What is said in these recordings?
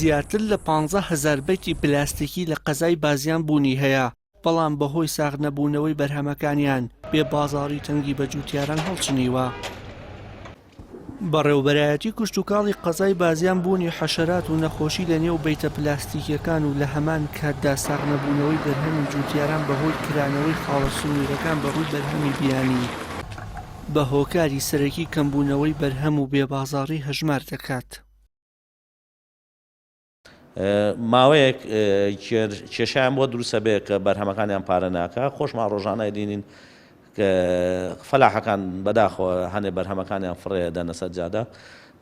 زیاتر لە 15 هەزار بەیتی پلاستیکی لە قەزای بازیان بوونی هەیە، بەڵام بەهۆی ساغنەبوونەوەی بەرهەمەکانیان بێ بازاڕی تەنگی بە جووتیاران هەڵچنیوە. بەڕێوبەرایەتی کشتوکاڵی قەزای بازیان بوونی حەشەرات و نەخۆشی لە نێو بەیتە پلاستیکیەکان و لە هەمان کاتدا ساغنەبوونەوەی بەرهەمی جووتیاران بەهۆی کرانەوەی خاڵە سنوورەکان بە ڕووی بەرهەمی بیانی بە هۆکاری سەرەکی کەمبوونەوەی بەرهەم و بێ بازاڕی هەژمار دەکات. ماوەیەک کێشەیان بۆ دروست ئەبێ کە بەرهەمەکانیان پارە ناکا، خۆشمان ڕۆژانە ئەبینین کە فەلاحەکان بەداخەوە هەنێ بەرهەمەکانیان فڕێ دەنە سەر جادە،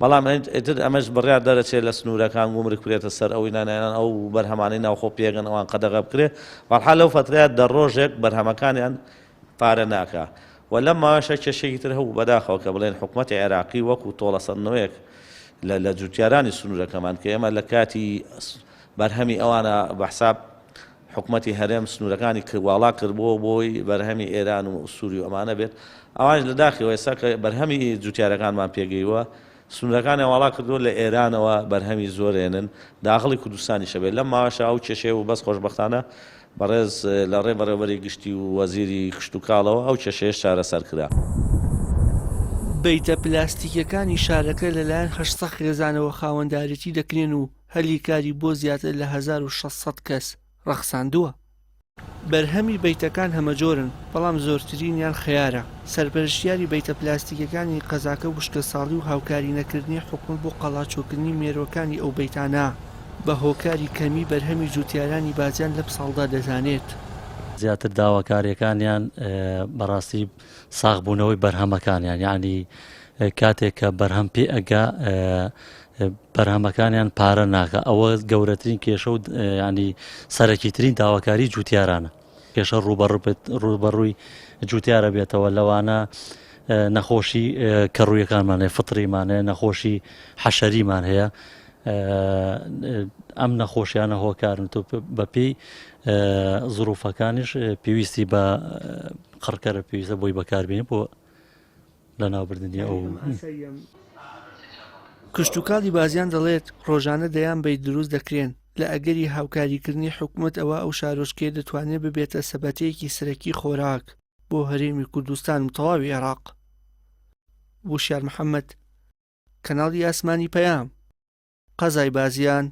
بەڵام ئیتر ئەمەش بڕیار دەرەچێت لە سنوورەکان گومرگ بکرێتە سەر ئەوەی نانیان ئەو بەرهەمانەی ناوخۆ پێگەن ئەوان قەدەغە بکرێ، بەڵحا لەو فەترەیە دە ڕۆژێک بەرهەمەکانیان پارە ناکا و لەم ماوەشا کێشەیەکی تر هەبوو بەداخەوە کە بڵێن حکومەتی عێراقی وەکو تۆڵەسەندنەوەیەک لە لە جوتیارانی سنوورەکەمان کە ئێمە لە کاتی بەرهەمی ئەوانە بە حساب حکومەتی هەرێم سنوورەکانی واڵا کردبووە بۆی بەرهەمی ئێران و سووری و ئەمانە بێت ئەوانش لە داخەوە ئێستا کە بەرهەمی جوتیارەکانمان پێگەیوە سنوورەکانیان واڵا کردووە لە ئێرانەوە بەرهەمی زۆر ێنن داخڵی کوردستانیش ئەبێت لەم ماوەشا ئەو کێشەیە بوو بەس خۆشبەختانە بەڕێز لە ڕێ بەڕێوەبەری گشتی و وەزیری کشتوکاڵەوە ئەو کێشەیەش چارەسەر کرا. بەیتە پلاستیکیەکانی شارەکە لەلایەن 800 خێزانەوە خاوەندارێتی دەکرێن و هەلی کاری بۆ زیاتر لە 1600 کەس ڕەخساندووە. بەرهەمی بەیتەکان هەمەجۆرن، بەڵام زۆرترینیان خەیارە. سەرپەرشتیاری بەیتە پلاستیکیەکانی قەزاکە وشکەساڵی و هاوکاری نەکردنی حکومەت بۆ قەڵاچۆکردنی مێروەکانی ئەو بەیتانە بە هۆکاری کەمی بەرهەمی جوتیارانی بازیان لەمساڵدا دەزانێت. زیاتر داواکاریەکانیان بەڕاستی ساغبوونەوەی بەرهەمەکانیان یعنی کاتێک کە بەرهەم پێ ئەگا بەرهەمەکانیان پارە ناکە ئەوە گەورەترین کێشە و ینی سەرەکیترین داواکاری جوتیارانە کێشە ڕووبەڕووی جوتیارە بێتەوە لەوانە نەخۆشی کەڕوویەکانمان هەیە فطریمان هەیە نەخۆشی حەشەریمان هەیە ئەم نەخۆشیانە هۆکارن تۆ بەپێی زروفەکانیش پێویستی بە قڕکەرە پێویستە بۆی بەکاربێنی بۆ لەناوبردنی ئەو. کشتوکاڵی بازیان دەڵێت، ڕۆژانە دەیان بەیت دروست دەکرێن، لە ئەگەری هاوکاریکردنی حکومەت ئەوا ئەو شارۆچکەیە دەتوانێت ببێتە سەبەتەیەکی سەرەکی خۆراک بۆ هەرێمی کوردستان و تەواوی عێراق. وشیار محەمەد، کەناڵی ئاسمانی پەیام، قەزای بازیان.